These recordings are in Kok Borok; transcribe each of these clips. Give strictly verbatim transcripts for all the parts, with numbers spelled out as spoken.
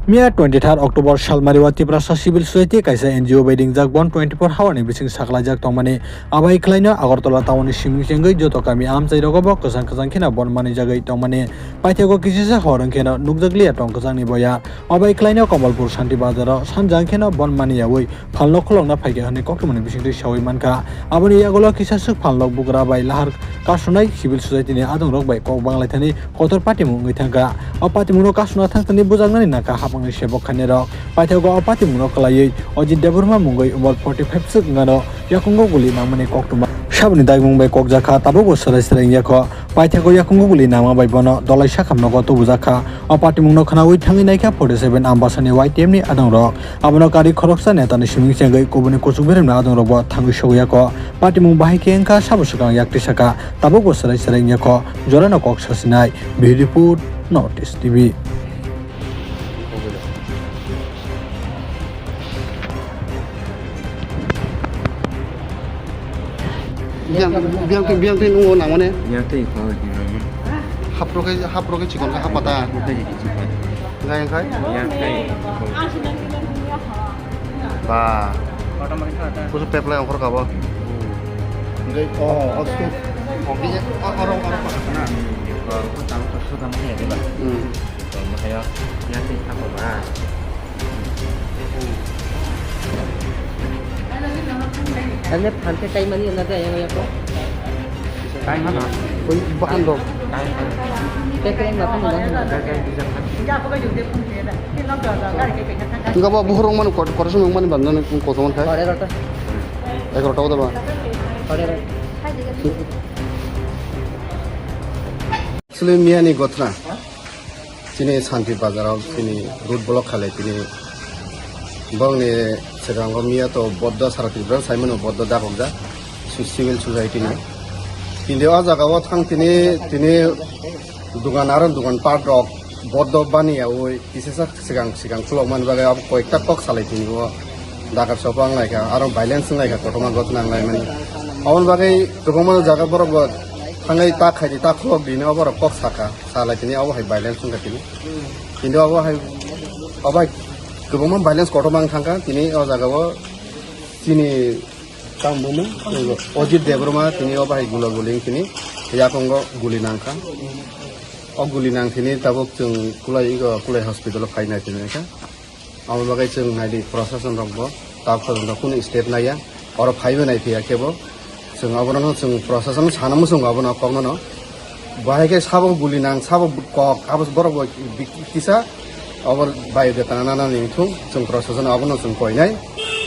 Miya twenty-third October salmari o Tiprasa Civil Society kaisa N G O bai ringjak bon twenty-four hour ni bising saklaijak tongmani. Abai khlaino Agartala town ni simi chengwi joto kami amchai rogo bo kwchang kwchang kheno bon manwi jagwi tongmani. Paithago kisisa hor wngkheno nukjakliya tong kwchangni boya. Abai khlaino Kamalpur Shanti Bazar o sanja wngkheno bon manwi yaui phalno khulokna phaikha hwnwi koktwmani bisingtwi saui mankha. Aboni yagulo kisa swk phalnok bugra bai lahar kasunai civil society ni adongrok bai kok banglaithani kotor patimung wngwi thangkha. O patimungno kasuna thangthani bujaknani nangkha hapangni sebok khainai rok. Paithago o patimungno kwlaiwi Ajit Debbarma mungwi umor forty-five swk wngano yakungo guli nangmani koktwma. Saboni daimung bai kokjakha, tabukbo swrai swrai wngya kho. Paithago yakungo guli nangma bai bono dolai sakham nogo tubujakha. O patimungno khwnaui thangwi naikha forty-seven Ambasani Y T F ni adongrok. Abono karwi khoroksa netani siming chengwi kubuni kuchuk beremni adongrokbo thangwi sogwi yakho. Patimung bahai khe wngkha sabo swkang yakti saka, tabukbo swrai swrai wngya kho, jorano kok sasinai. Bureau Report, North East T V. Biyang, biyang twi, biyang twi nungo nangmani. Biyang twi kho, biyang. Hapro khe, hapro khe chikon khe hapata. Hapro khe chikon. Ngai khai? Biyang twi kho. Ba. Kusu peplai ongkhor kabo. Ngai, oh, oh, su. Oh, biyang, oh, orong, orong pa na. Orong pa tang pa su tang ya, diba? Hmm. Tong mo khayo, ya, tei sabo ba. Ane phan te kai mani na da yang ya ko. Kai mana? Oi, bahan do. Kai mana? Te kai ma phan da. Kai, kai, bisa kan. Enggak apa juga dia pun dia dah. Ini lo gak gak gak kayak kayak kan. Enggak apa, buhur mani kor, kor sung mani bandan ko to man khai. Kore rata. Egarota ko da ba. Kore rata. Actually, miyani gotna. Chini Santi Bazar o chini road block khalai tini. Borokni swkango miya to boddo sara Tripura saimano boddo dakokjak civil society ni. Tini o jaga o thang tini, tini dugan aro dugan part rok boddo baniyaui kisisa swkang swkang khulokmani bagwi abo koikta kok salai tini o. Dakar sopo wnglaikha, aro violence wnglaikha, kotorma gotna wnglaimani. Aboni bagwi kwbangma jaga borok bo thangwi ta khaidi, ta khulok dini, o borok kok saka, salai tini, obo hai violence wngkha tini. Kintu obo hai, obo hai kwbangma violence kotorma wng thangkha tini o jaga o. Chini tang bumung Ajit Debbarma tini obo hai gula guli wng tini yakungo guli nangkha. O guli nang tini tabuk chwng kulai, kulai hospital o phai nai tini kha. Abo bagwi chwng naidi, prosason rok bo tabuk rok kunu step naiya, oro phaibo nai phiya khe bo chwng oborok no chwng prosason sana muchungo abono kokno no. Bahai khe sabo guli nang, sabo kok, abo borok bo bi-, kisa abo biodata nana ni thung chwng prosason abono chwng koinai.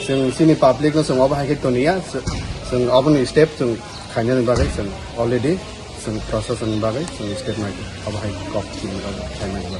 Chwng chini public no chwng obo hai khe toniya, chwng, chwng oboni step chwng khainani bagwi chwng already chwng prosason ni bagwi chwng step nai abo hai kok chini bagwi khainani bagwi.